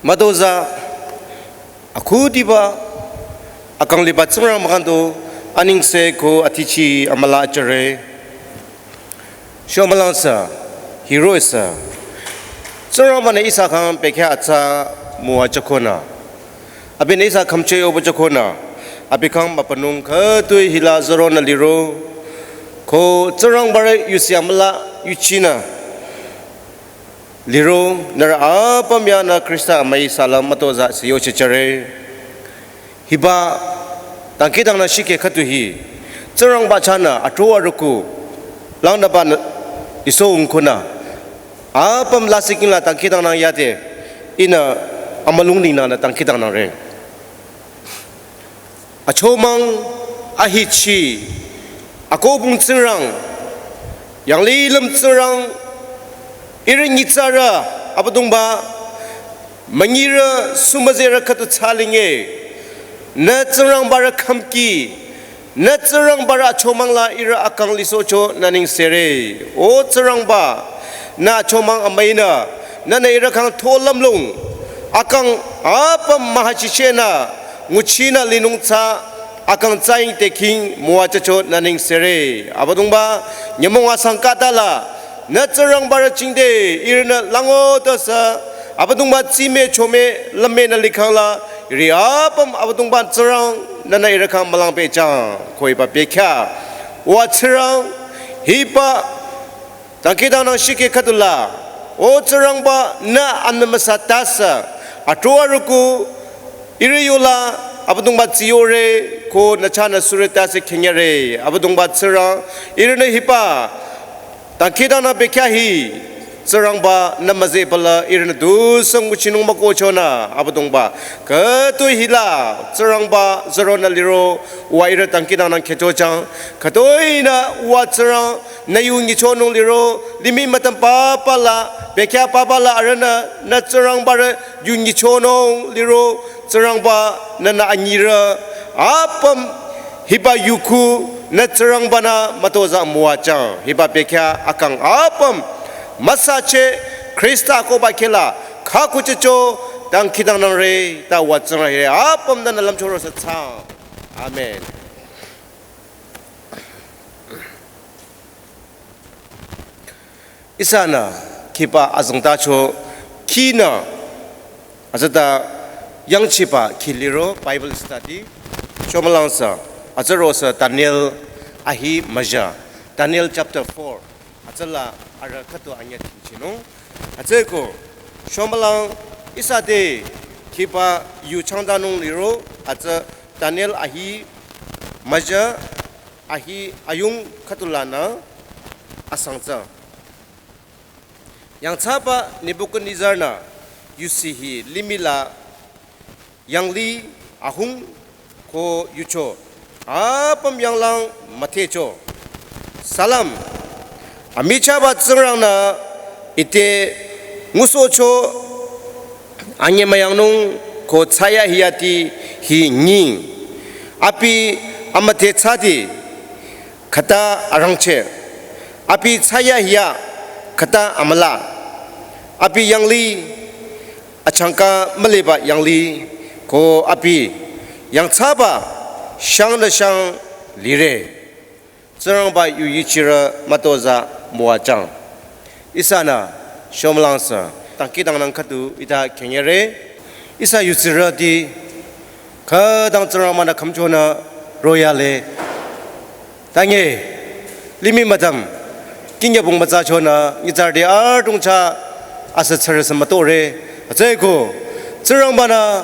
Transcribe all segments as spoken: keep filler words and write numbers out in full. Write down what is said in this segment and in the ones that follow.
Mütozah akhudiba akang liba Tsingrang mükanto anengse ko atichi amüla jüre. Shomülang sü, hiro sü, Tsingrangba-nü ihsa khyang bekhyah atsa müwajükonü, abinü ihsa khümcheh yohpüjükonü, abi khyang mübünung khütoi hila züronü liro, ko Tsingrangba-rü yusi amüla yuchinü liro, nührü apüm yanü Khrista amüi salam mütozah si yochijüre. Hiba dangkhidangnang shikhe khüdu hi Tsingrangba chahnü athro arüku langnüba nü iso ungkonü, apüm lasih kingla dangkhidangnang yade, ihnü amülung ningnangnü dangkhidangnangre. Achomang ahichi, akobung Tsingrang, yanglilüm Tsingrang, ihrü nyitsarü, Abüdongba, münyirü sumüzerü khüdu thsalinge, nü Tsingrangba-rü khümki, nü Tsingrangba-rü achomang la ihrü akang lisohcho nü nengsere. O Tsingrangba, nü achomang amüinü, nünü ihrü khyang tho lümlong, akang apüm mühachichehnü, nguchinü linung thsa, akang tsaying teking müwajücho nü nengsere. Abüdongba, nyümong asang khatala, nü Tsingrangba-rü jingte ihrünü lango tüsü, Abüdongba tsime chome lümenü likhangla, ihrü apüm Abüdongba Tsingrang nünü ihrü khyang mülang pehjüng, ko hiba bekhyah. Wa Tsingrang, hiba dangkhidangnang shikhe khüdula, O Tsingrangba nü anbü müsa tase, athro arüku, ihrü yola, Abüdongba tsiyore, ko nü chahnü sure tase khenyare, Abüdongba Tsingrang, ihrünü hiba dangkhidangnang bekhyah hi, Tsingrangba nü müzehpüla, ihrünü dusang nguchinung mükohchonü, Abüdongba, khütoi hila, Tsingrangba, züronü liro, wa ihrü dangkhidangnang khehchojüng, khütoinü, wa Tsingrang, nü yu nyichonung liro, limih mütam papala, bekhyah papala arühnü, nü Tsingrangba-rü yu nyichonung liro, Tsingrangba nünü anyirü, apüm hiba yuku, nü Tsingrangba-nü mütozah müwajüng, hiba bekhyah akang apüm, müsache, Khrista koba khehla, khakhuchicho, dangkhidangnangre, ta wa Tsingrang hiri, apüm nünü lümchoro sü thsaang. Amen. Ihsanü khiba azengtacho khinü azata yangchiba khi liro Bible study shomülang sü, hütsüro sü Daniel ahi müja, Daniel chapter four, hütsüla arüh khüdu anyüh tingchinung. Hütsüeko shomülang ihsa te khiba yu changdanung liro hütsü Daniel ahi müja ahi ayung khüdulanü asang tsü. Yangthsaba Nebuchadnezzar-nü yusi hi limih la yangli ahung ko yucho apüm yanglang müdhecho. Salam, amichahba Tsingrang-nü ite ngusohcho anyemüyangnung ko thsayahiati hi nying. Abi amüdhe thsati khüta arangcheh. Abi thsayahiya khüta amüla. Abi yangli achangka müliba yangli ko abi yangthsaba shangnü shang lire. Tsingrangba yu yichirü mütozah müwajüng. Ihsanü shomülang sü dangkhidangnang khüdu ita khenyere. Ihsa yutsirüti khütang Tsingrangba-nü khümchonü royale. Tange, limih mütam, kinyabong mütsachonü, nyitsarüti adrong chah asü tsürüsü mütore. Hütsüeko, Tsingrangba-nü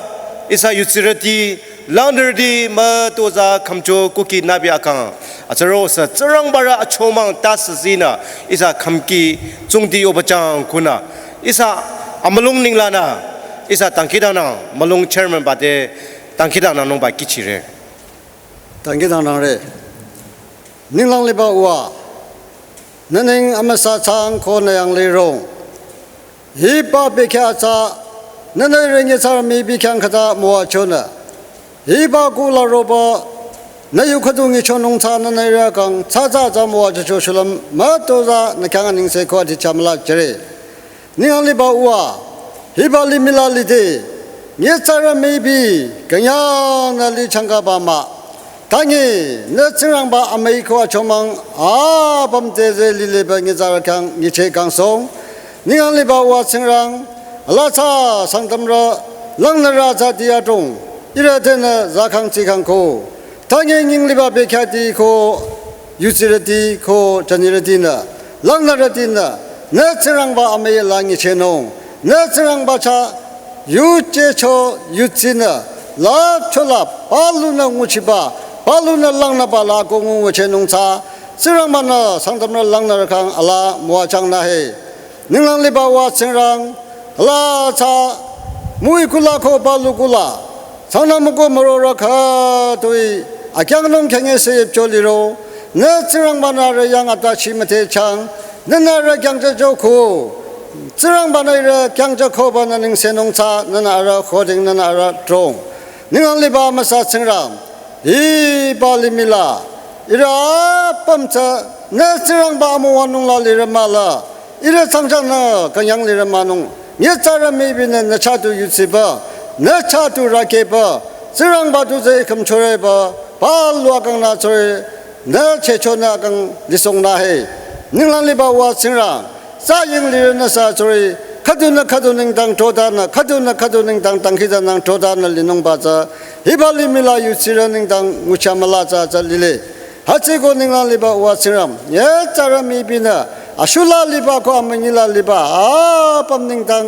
ihsa yutsirüti, langnürüti mütozah khümcho kuki nübi akang. Hütsüro sü Tsingrangba-rü achomang tase zinü ihsa khümki tsungdi yohpüjüng kunü. Ihsa amülung ninglanü ihsa dangkhidangnang mülung chairman bate dangkhidangnangnungba kihchire. Dangkhidangnangre. Ninglang liba Uwa, nü neng amüsa thsaang ko nü yanglirong. Hiba bekhyah tsü, nünü ihrü nyitsarü mipi khyang khüta müwajünü. Hiba kuh la roba, nü yu khüdu nyichonung tsü nünü ihrü kang tsü tsü tsü müwajücho shulüm mütozah nü khyang anengse ko ati chamla jüre. Ninglang liba Uwa, Hiba limih la lide, nyitsarü müipi künyangnü lichangkaba mah. Tangi, nü Tsingrangba amüi ko achomang apüm te ze lileba nyitsarü khyang nyicheh kangsohng. Ninglang liba Uwa Tsingrang, ala tsa Sangtamrü langnürü tsati adrong, ihrü tenü zakhang tsikhang ko. Tangi nying liba bekhyati ko, yudsirüti ko jünirütinü, langnürütinü, nü Tsingrangba amüi la nyichehnung, nü Tsingrangba chah yuje cho yudsinü, la chola palunü nguchiba, palunü langnüba la ko ngu nguchehnung tsü, Tsingrangba-nü Sangtamrü langnürü khyang ala müwajüng nü he. Ninglang liba Uwa Tsingrang, ala tsa müi kula ko palu kula, Sangtam ko mürorü khütoi akyangnung khyang ese yipcho liro, nü Tsingrangba-nü arüh yang atachi mütechang, nünü arüh kyangjücho ko, Tsingrangba-nü ihrü kyangjükoba nü nengsenung tsü, nünü arüh khoding, nünü arüh drong. Ninglang liba Amüsa Tsingrang, hiba limih la, ihrü apüm tsü, nü Tsingrangba amüwanung la lirü mahla, ihrü tsangchangnü künyang lirü mahnung, nyitsarü müipinü nü chah tu yudsipü, nü chah tu rakehpü, Tsingrangba tu tsü ikhüm chorepü, palu akangnü chore, nü chehchonü akang lisohng nü he. Ninglang liba Uwa Tsingrang, tsa ying lirünü sü chore, khüdunü khüdu nengdang throtanü, khüdunü khüdu nengdang dangkhidangnang throtanü linungba tsü, hiba limih la yudsirü nengdang ngucha müla tsü tsü lile. Hütsüeko ninglang liba Uwa Tsingrang, nyitsarü müipinü, ashula liba ko amünyila liba, apüm nengdang,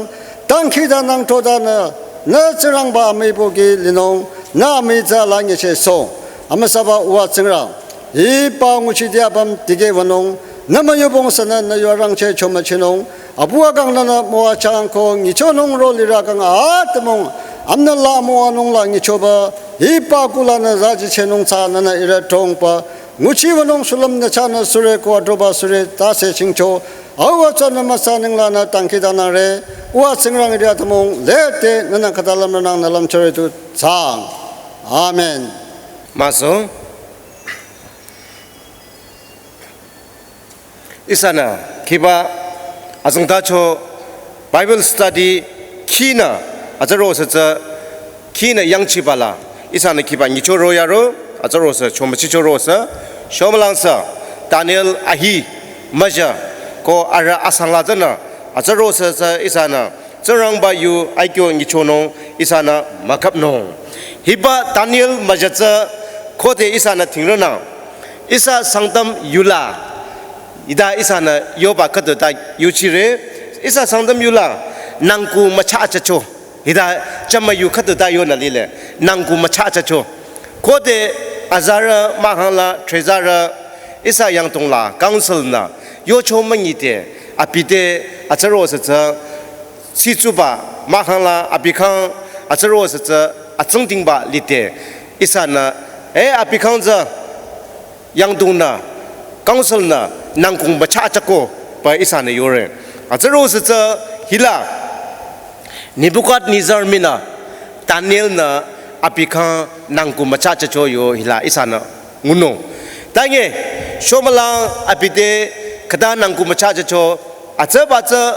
dangkhidangnang throtanü, nü Tsingrangba amüi pohki linung, nü amüi tsü la nyichehsohng. Amüsaba Uwa Tsingrang, hiba nguchiti apüm tikeh wünung, nü müyubong sünü nü yo arangcheh chomüchinung, apu akang nünü müwajüng ko nyichonung ro lirü kang atümung, amünü la müwanung la nyichoba, hiba kulanü zajichehnung tsü nünü ihrü drongpü, nguchi wünung shulüm nü chahnü sure ko adroba sure tase chingcho, au atsünü müsa ninglanü dangkhidangnangre, Uwa Tsingrang ihrü atümung, lede nünü khüta lümrünang nü lümchore tu tsang. Amen. Maso. Ihsanü, khiba, azengtacho, Bible study, khinü, atsüro sü tsü, khinü yangchiba la, ihsanü khiba nyichoro yaro, atsüro sü, chomüchichoro sü, shomülang sü, Daniel ahi, müja, ko arüh asang la tsünü, atsüro sü tsü, ihsanü, Tsingrangba yu aikyo nyichonung ihsanü müküpnung. Hiba Daniel müja tsü khode ihsanü thingrünang. Ihsa Sangtam yula. Hita ihsanü yoba khüdu ta yuchire. Ihsa Sangtam yula. Nangku mücha achacho. Hita jümü yu khüdu ta yonü lile. Nangku mücha achacho. Khode azarü mahkhang la trezarü ihsa yangdong la council nü yocho münyite abi te atsüro sü tsü sitsuba mahkhang la abi khyang atsüro sü tsü atsingdhingba lide ihsanü e abi khyang tsü yangdong nü council nü nangkung mücha achako pü ihsanü yore. Atsüro sü tsü hila Nebuchadnezzar mii nü Daniel nü abi khyang nangku mücha achacho yo hila ihsanü ngunung. Tangi, shomülang abi te khüta nangku mücha achacho, atsüba tsü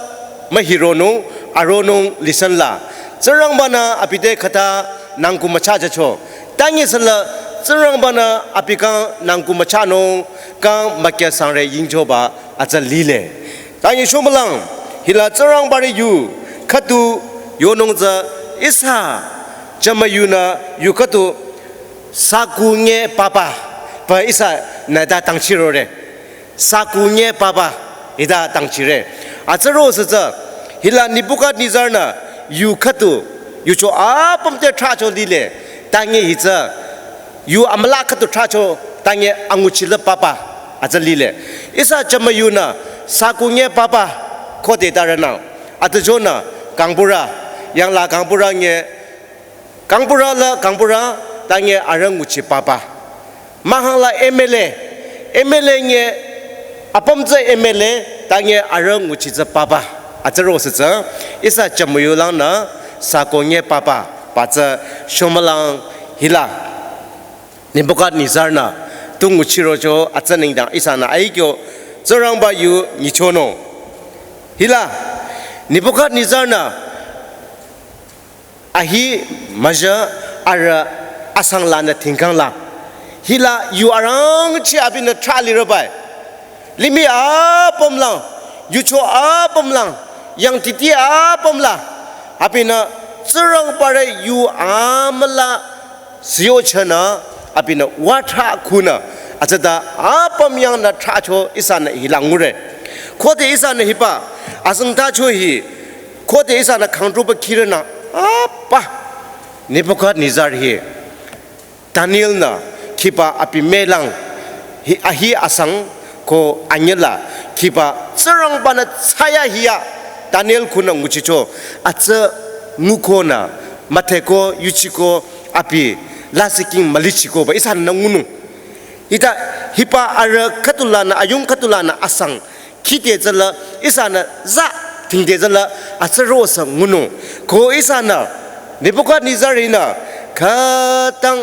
mühironung, aronung listen la. Tsingrangba nü abi te khüta nangku mücha achacho. Tangi sala, Tsingrangba nü abi khyang nangku müchanung, khyang mükya sangre yingchoba atsü lile. Tangi shomülang, hila Tsingrangba re yu, khüdu yonung tsü ihsa, jümü yunü yu khüdu saku nye papa, pü ihsanü ta dangchirore. Saku nye papa, hita dangchire. Atsüro sü tsü, hila Nebuchadnezzar nü yu khüdu, yucho apüm te trahcho lile, tangi hi tsü, yu amüla khüdu trahcho, tangi anguchi la papa, atsü lile. Ihsa jümü yunü, saku nye papa, khode tarünang, atüjonü, kangpurü, yangla kangpurü nye, kangpurü la kangpurü, tangi arüh nguchi papa. Mahkhang la M L A, M L A nye, apüm tsü M L A, tangi arüh nguchi tsü papa. Atsüro sü tsü, ihsa jümü yulang nü, saku nye papa, pü tsü shomülang hila. Nebuchadnezzar nü, tu nguchirocho atsü nengdang ihsanü aikyo, Tsingrangba yu nyichonung. Hila, Nebuchadnezzar nü, ahi müjü arüh asang lanü tingkang la. Hila yu arangcheh abinü thrah lirübai. Limih apüm lang, yucho apüm lang, yangtiti apüm la, abinü Tsingrangbarü yu amüla siyo chenü, abinü watra kunü, atsüta apüm yangnü thrahcho ihsanü hila ngure. Khode ihsanü hiba, asang tacho hi, khode ihsanü kangtruba khirünü, apa, Nebuchadnezzar hi, Daniel-nü khiba abi mülang hi ahi asang ko anyüla khiba Tsingrangbanü thsayahiya Daniel kunü nguchicho atsü ngukonü müdheko yuchiko abi lasih king mülichikoba ihsanü ngunung. Hita hiba arüh khüdulanü ayung khüdulanü asang khide tsüla ihsanü za tingde tsüla atsü rosa ngunung. Ko ihsanü Nebuchadnezzar-nü khütang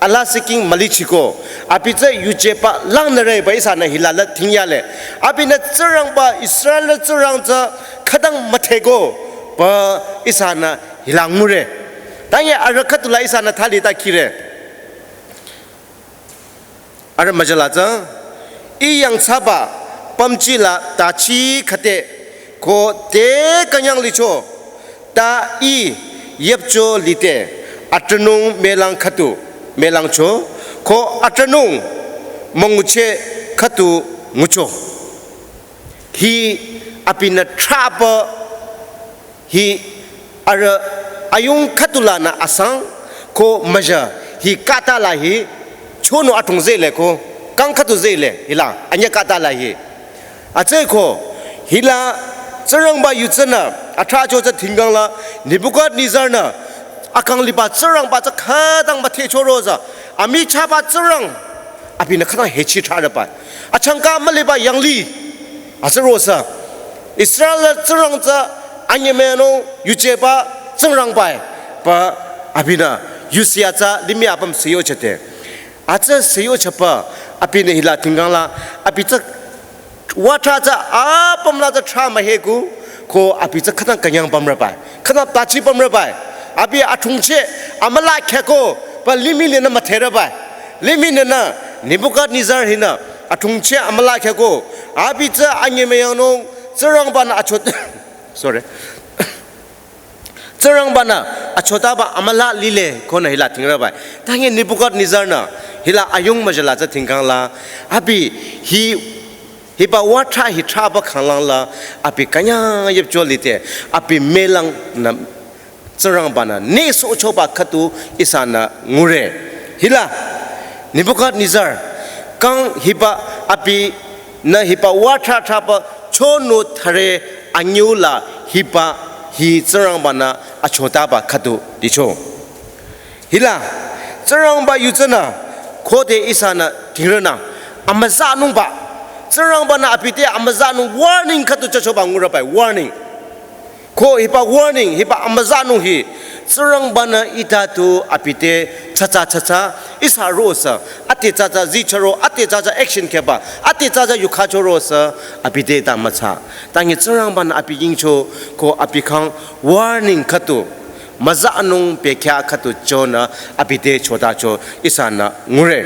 alasih king mülichiko, abi tsü yujeba langnüreba ihsanü hilala tingyale. Abinü Tsingrangba Israel Tsingrang tsü khütang müdhekoba ihsanü hila ngure. Tangi arüh khüdula ihsanü thali ta khire. Arüh müjüla tsü, ih yangthsaba pümji la tachi khüte ko te künyang licho, ta ih yüpcho lite, atünung mülang khüdu mülangcho, ko atünung müngucheh khüdu ngucho. Hi abinü thrahba hi arüh ayung khüdulanü asang ko müjü hi khütala hi chonü atung zehle ko kang khüdu zehle hila anyü khütala hi. Atsü ko hila Tsingrangba yu tsünü athrahcho tsü tingkang la Nebuchadnezzar-nü akang liba Tsingrangba tsü khütang müdhecho rosa amichahba Tsingrang abinü khütang hechi thrarüba. Achangka müliba yanglih atsü rosa Israel Tsingrang tsü anyemüyangnung yujeba Tsingrangba-i ba abinü yusi atsü limih apüm siyo chete. Atsü siyo cheba abinü hila tingkang la abi tsü watra tsü apüm la tsü thrah müheko ko abi tsü khütang künyang pümrübai. Khütang tachi pümrübai. Abi atungcheh amüla khyako ba limih nünü müdherübai. Limih nünü Nebuchadnezzar hinü atungcheh amüla khyako. Abi tsü anyemüyangnung Tsingrangbanü achot sorry. Tsingrangbanü achotaba amüla lile konü hila tingrübai. Tangi Nebuchadnezzar-nü hila ayung müjüla tsü tingkang la abi hi hiba watra hi thrahba khanglang la abi künyang yüpcho lite abi mülangnü Tsingrangbanü nüsohchoba khüdu ihsanü ngure. Hila Nebuchadnezzar kang hiba abinü hiba watra thrahba chonü thare anyüla hiba hi Tsingrangbanü achotaba khüdu dicho. Hila Tsingrangba yu tsünü khode ihsanü tingrünü amüzanungba Tsingrangbanü abi te amüzanung warning khüdu chachoba ngurübai warning. Ko hiba warning hiba amüzanung hi Tsingrangbanü ita tu abi te tsatsa tsatsa ihsa rosa ati tsatsa zicharo ati tsatsa action kheba ati tsatsa yukhacho rosa abi te ta mütsa. Tangi Tsingrangbanü abi yingcho ko abi kang warning khüdu müzanung bekhyah khüdu chonü abi te chotacho ihsanü ngure.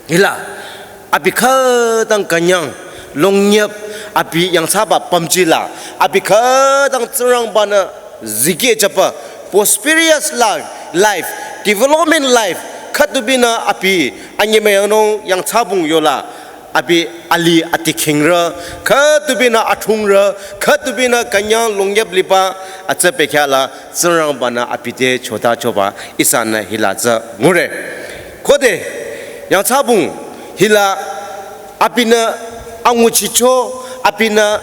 Hila abi khütang künyang longyüp abi yangthsaba pümji la abi khütang Tsingrangbanü zikeh chaba prosperous life, life, development life khüdubinü abi anyemüyangnung yangthsabung yola abi alih atikhingrü khüdubinü atungrü khüdubinü künyang longyüp liba atsü bekhyah la Tsingrangbanü abi te chotachoba ihsanü hila tsü ngure. Khode yangthsabung hila abinü anguchicho abinü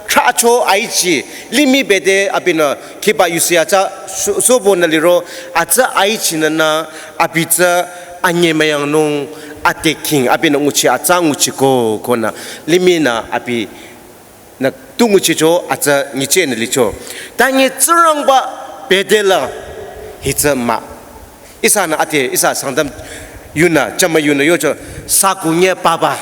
thrahcho aichi limih bete abinü khiba yusi atsü su- subonü liro atsü aichinünü abi tsü anyemüyangnung ateking abinü nguchi atsü nguchiko konü limihnü abi nü tu nguchicho atsü nyichehnü licho. Tangi Tsingrangba bete la hitsü mah. Ihsanü ate ihsa Sangtam yunü chama yunü yocho sakunye papa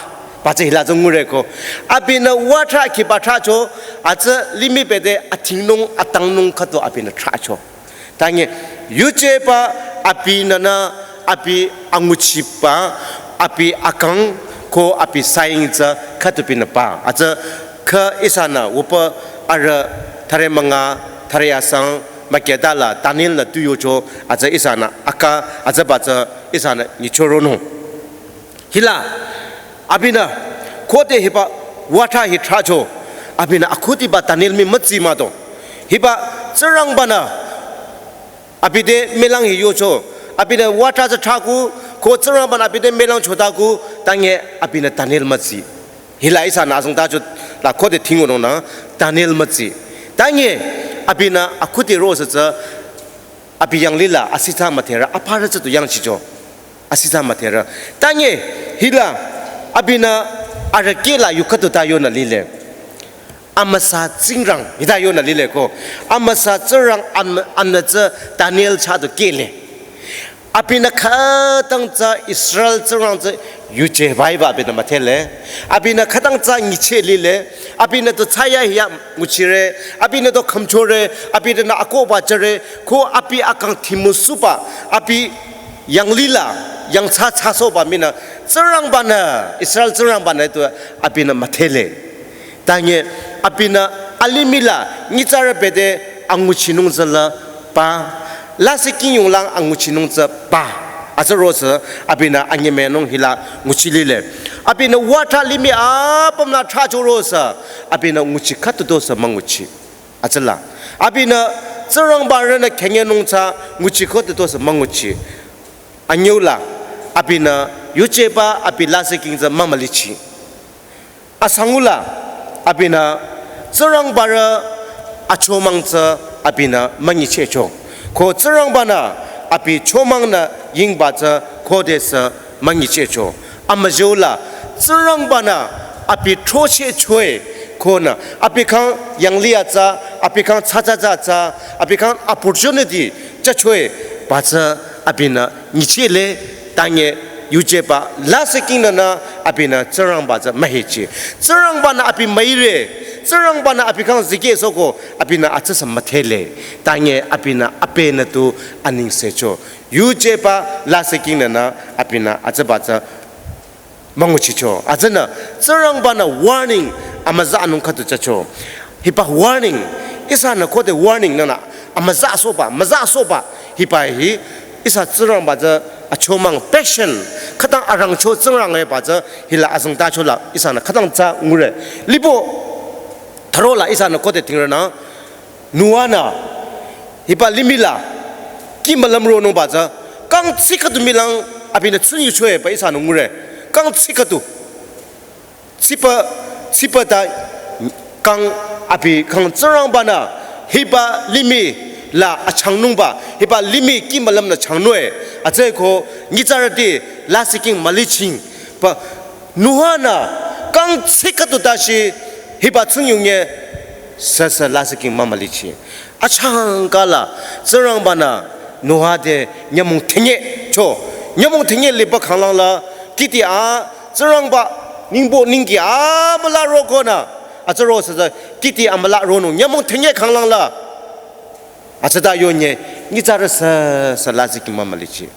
ba tsü hila tsü ngureko. Abinü watra khiba thrahcho atsü limih bete atingnung atangnung khüdu abinü thrahcho. Tangi, yujeba abinü nü, abi anguchiba, abi akang, ko abi saying tsü khütupinü ba. Atsü kha ihsanü wüpü arüh thüre münga, thüre asang, mükyüdala, Daniel nü tu yocho, atsü ihsanü aka, atsüba tsü ihsanü nyichoronung. Hila, abinü, khode hiba, wata hi tracho, abinü akhudiba Daniel mii mütsi mado. Hiba, Tsingrangbanü, abi te mülang hi yocho, abinü wata tsü traku, ko Tsingrangbanü abi te mülang chotaku, tangi abinü Daniel mütsi. Hila ihsanü azong tacho la khode thingonung nü, Daniel mütsi. Tangi, abinü akhudi rosü tsü, abi yanglila, asitsa müdherü, aparü tsü tu yangchicho. Asitsa müdherü. Tangi, hila, abinü arüh kehla yu khüdu ta yonü lile. Amüsa Tsingrang, hita yonü lile ko. Amüsa Tsingrang am-, amnü tsü Daniel chah du kehle. Abinü khütang tsü Israel Tsingrang tsü yuje baiba abinü müdhele. Abinü khütang tsü nyicheh lile. Abinü tu thsayahiya nguchire. Abinü tu khümchore. Abinü nü akohba jüre. Ko abi akang thimusuba. Abi yanglila, yangthsa thsasohba mii nü, Tsingrangbanü, Israel Tsingrangbanü tu abinü müdhele. Tangi abinü alimihla, nyitsarü bete anguchinung tsüla ba, lasih king yunglang anguchinung tsü ba. Atsü rosü, abinü anyemüyanung hila nguchi lile. Abinü wata limih apümla tracho rosü, abinü nguchi khüdu dosü münguchi. Atsüla. Abinü Tsingrangbarünü khengenung tsü nguchi khüdu dosü münguchi. Anyüla, abinü yujeba abi lasih king tsü mümülichi. Asangula, abinü Tsingrangbarü achomang tsü abinü münyichehcho. Ko Tsingrangbanü abi chomangnü yingba tsü khodesü münyichehcho. Amüzüla, Tsingrangbanü abi throchehchoe konü, abi khyang yanglih atsa, abi khyang thsathsa atsa, abi khyang opportunity jüchoe ba tsü abinü nyichehle, tangi yujeba lasih king nü nü abinü Tsingrangba tsü mühechi. Tsingrangbanü abi müire, Tsingrangbanü abi khyang zikehsohko abinü atsüsü müdhele, tangi abinü apenü tu anengsecho. Yujeba lasih king nü nü abinü atsüba tsü münguchicho. Atsünü, Tsingrangbanü warning amüzanung khüdu jücho. Hiba warning, ihsanü khode warning nünü amüzasohba, müzasohba, hiba hi, ihsa Tsingrangba tsü achomang passion, khütang arangcho Tsingrang eba tsü, hila azong tachola, ihsanü khütang tsü ngure. Libo, tharola ihsanü khode thingrenü, Noah-nü, hiba limihla, kih mülüm ronungba tsü, kang tsü khüdu mülang abinü tsun yuchoe ba ihsanü ngure, kang tsü khüdu. Tsipa, tsipa ta, kang abi kang Tsingrangbanü, hiba limihla achangnungba, hiba limih kih mülümnü changnoe, atsüko nyitsarüti lasih king müliching, ba Noah-nü kang tsü khüdu tashi hiba tsungyunge süsü lasih king mümülichi. Achangkala Tsingrangbanü Noah te nyümong thenye cho. Nyümong thenye liba khanglangla kihdi a Tsingrangba ningbo ningki amüla rokonü. Atsü rosü tsü kihdi amüla ronung nyümong thenye khanglangla. Atsüta yonye nyitsarü süsü lasih king mümülichi.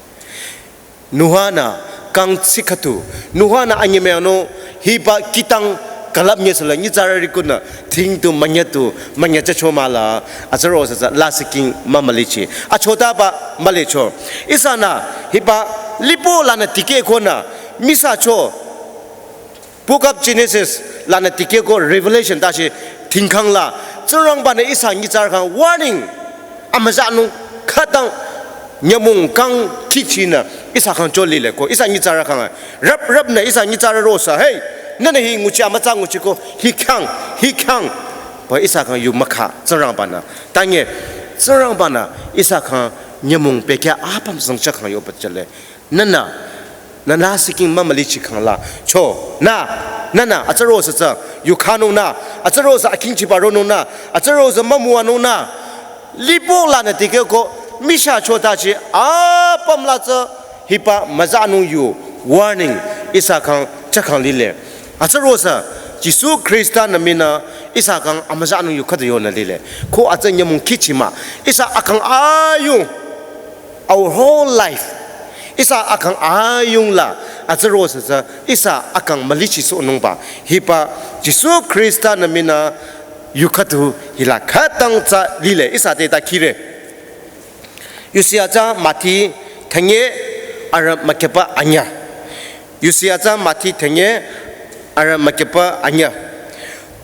Noah-nü kang tsü khüdu, Noah-nü anyemüyanung hiba kihtang külüp nyesüla nyitsarü rikunü, thing tu münye tu, münye jücho mahla, atsü rosü tsü lasih king mümülichi. Achotaba mülicho. Ihsanü hiba libo lanü tikehkonü, misacho, Book of Genesis lanü tikehko Revelation tashi thingkhangla, Tsingrangbanü ihsa nyitsarü khyang warning amüzanung khütang nyümong kang kihchinü ihsa khyang cholile ko, ihsa nyitsarü khyang, rap rapnü ihsa nyitsarü rosü, hey, nünü hi nguchi amütsa nguchiko, hi khyang, hi khyang, ba ihsa khyang yu mükha Tsingrangbanü. Tange, Tsingrangbanü ihsa khyang nyümong pekya apüm zangcha khyang yoba jüle. Nünü, nü lasih king mümülichi khangla. Cho, nü, nünü, atsü rosü tsü, yukhanung nü, atsü rosü akingchiba ronung nü, atsü rosü mümüwanung nü. Libo lanü tikehko, misha chotachi, apümla tsü, hiba müzanung yu, warning, ihsa khyang, jükhang lile. Atsü rosü, Jisu Khrista-nü minü, Ihsa akang amütsanung yu khüdu yonü lile. Ko atsü nyümong kihchi mah. Ihsa akang ayung. Our whole life. Ihsa akang ayung la. Atsü ro sü tsü. Ihsa akang mülichisohnungba. Hiba Jisu Khrista-nü minü yu khüdu hila khütang tsü lile. Ihsa te ta kire. Yusi atsa Mati thünye arü mükehba anyüh. Yusi atsa Mati thünye arü mükehba anyüh.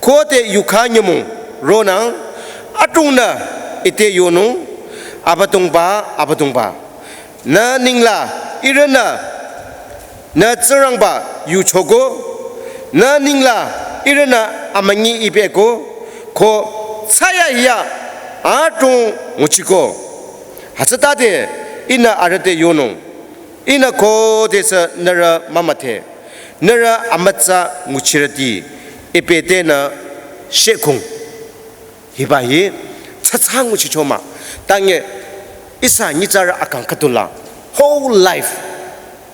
Khode yukha nyümong ronang atungnü ite yonung, Abüdongba, Abüdongba, nü nengla ihrünü nü Tsingrangba yuchoko, nü nengla ihrünü amünyi ipeko, ko thsayahiya atung nguchiko. Hütsütade ihnü arüh te yonung, ihnü khodesü nührü mümüdhe, nührü amütsa nguchirüti, ipetenü shekung. Hiba hi tsatsa nguchicho mah. Tange ihsa nyitsarü akang khüdu la, whole life,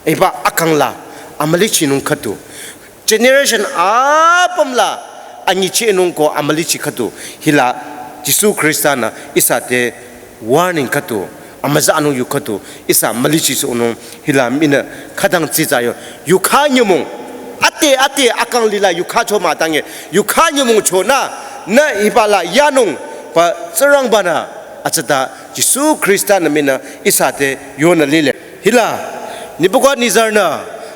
hiba akang la amülichinung khüdu, generation apüm la anyichehnung ko amülichi khüdu, hila Jisu Khrista-nü ihsa te warning khüdu, amütsanung yu khüdu, ihsa mülichisohnung, hila minü khütang tsitsa yo. Yukha nyümong, ate, ate akang lila yukha cho mah tange, yukha nyümong chonü, nü hiba la yanung, ba Tsingrangba-nü, atsüta Jisu Khrista-nü minü ihsa te yonü lile. Hila, Nebuchadnezzar-nü,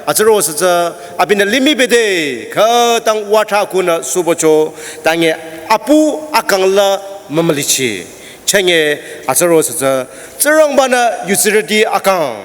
atsü ro sü tsü, abinü limih bete, khütang wata kunü subocho, tange apu akang la mümülichi. Chenge atsü ro sü tsü, Tsingrangba-nü yutsirüti akang.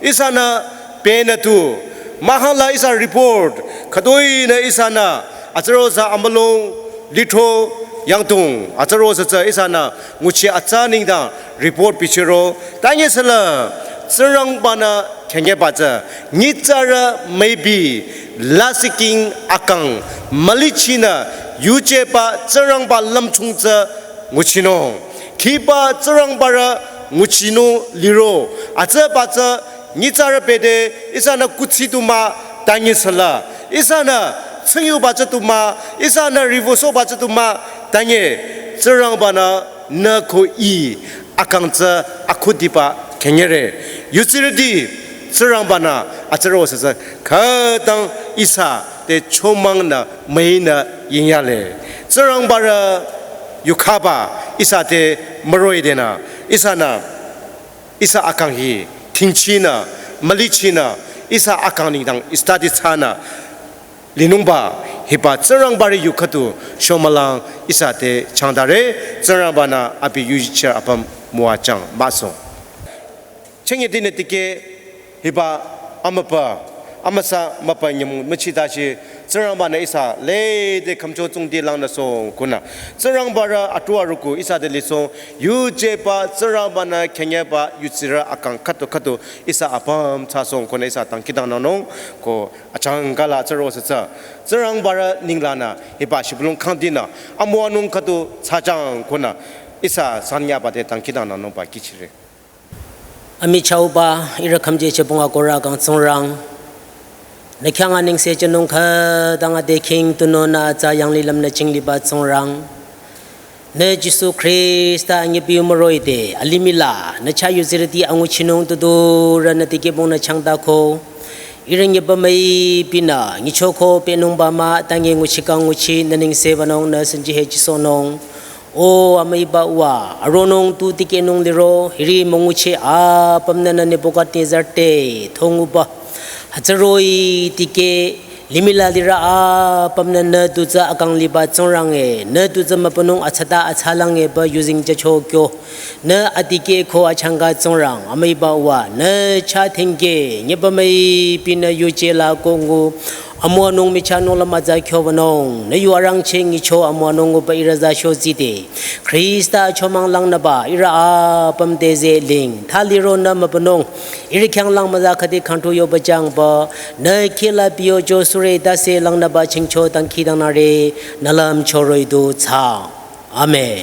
Ihsanü penü tu, mahkhang la ihsa report, khütoinü ihsanü, atsü ro sü amülung, lithro, yangdong, atsü ro sü tsü ihsanü, nguchi atsa nengdang, report bichiro, tange süla, Tsingrangba-nü khenye ba tsü, nyitsarü maybe, lasih king akang, mülichinü, yujeba Tsingrangba lümchung tsü, nguchinung. Khiba Tsingrangba rü nguchinung liro. Atsü ba tsü nyitsarü bete ihsanü kuthsi tu mah tange süla. Ihsanü tsingyuba tsü tu mah, ihsanü rivosohba tsü tu mah tange Tsingrangba-nü nü ko ih akang tsü akhudiba khenyere. Yutsirüti Tsingrangba-nü atsü ro sü tsü khütang ihsa te chomangnü müinü yinyale. Tsingrangba rü yukhaba ihsa te müroh-i denü, ihsanü, ihsa akang hi, tingchinü, mülichinü, ihsa akang nengdang study thsanü, linungba, hiba Tsingrangba rü yu khüdu, shomülang ihsa te changdare, Tsingrangba-nü abi yujichirü apüm müwajüng, müsong. Chenge dinü tikeh hiba amüpa, amüsa müpa nyümong müchitashi, Tsingrangba-nü ihsa lede khümcho tsungdi langnüsoh kunü. Tsingrangba rü atu arüku ihsa te lisoh, yujeba Tsingrangba-nü khenyeba yutsirü akang khüdu khüdu ihsa apüm thsasoh kunü ihsa dangkhidangnangnung ko achangka la atsü ro sü tsü. Tsingrangba rü nenglanü hiba shibülung khangdinü amüwanung khüdu thsajüng kunü ihsa sanyaba te dangkhidangnangnungba kihchire. Amichahba, ihrü khümjecheh pung akohrü kang Tsingrang. Nü khyang anengse jünung khütang ade khing tunüo nü atsa yanglilüm nü chingliba Tsingrang. Nü Jisu Khrista anyipiu müroh-i de, alimih la, nü chah yutsirüti anguchinung tudurü nü dikehpung nü changtako. Ihrü nyeba müipinü, nyichoko pehnungba mah, tange nguchi kang nguchi, nü nengse banung nü senji hechisohnung. O amüiba Uwa, aronung tu dikehnung liro, hiri müngucheh apümnü nü Nebuchadnezzar te, thonguba. Hütsü roh-i dikeh, limih la lirü apümnü nü tu tsü akang liba Tsingrang e, nü tu tsü mübünung atsata atsalang e ba yuzeng jücho kyo. Nü adikeh ko achangka Tsingrang, amüiba Uwa, nü chah thengkeh, nyeba müipinü yuje la ko ngu, amüwanung michahnung la mütsa kyobanung, nü yu arangcheh nyicho amüwanung nguba ihrü za sho zide. Khrista chomang langnüba, ihrü apüm te zeling, thali ro nü mübünung, ihrü khyanglang müza khüdi khangtu yoba jangba, nü khila biyo jo sure tase langnüba chingcho dangkhidangnangre, nü lümcho roh-i du thsa. Amen.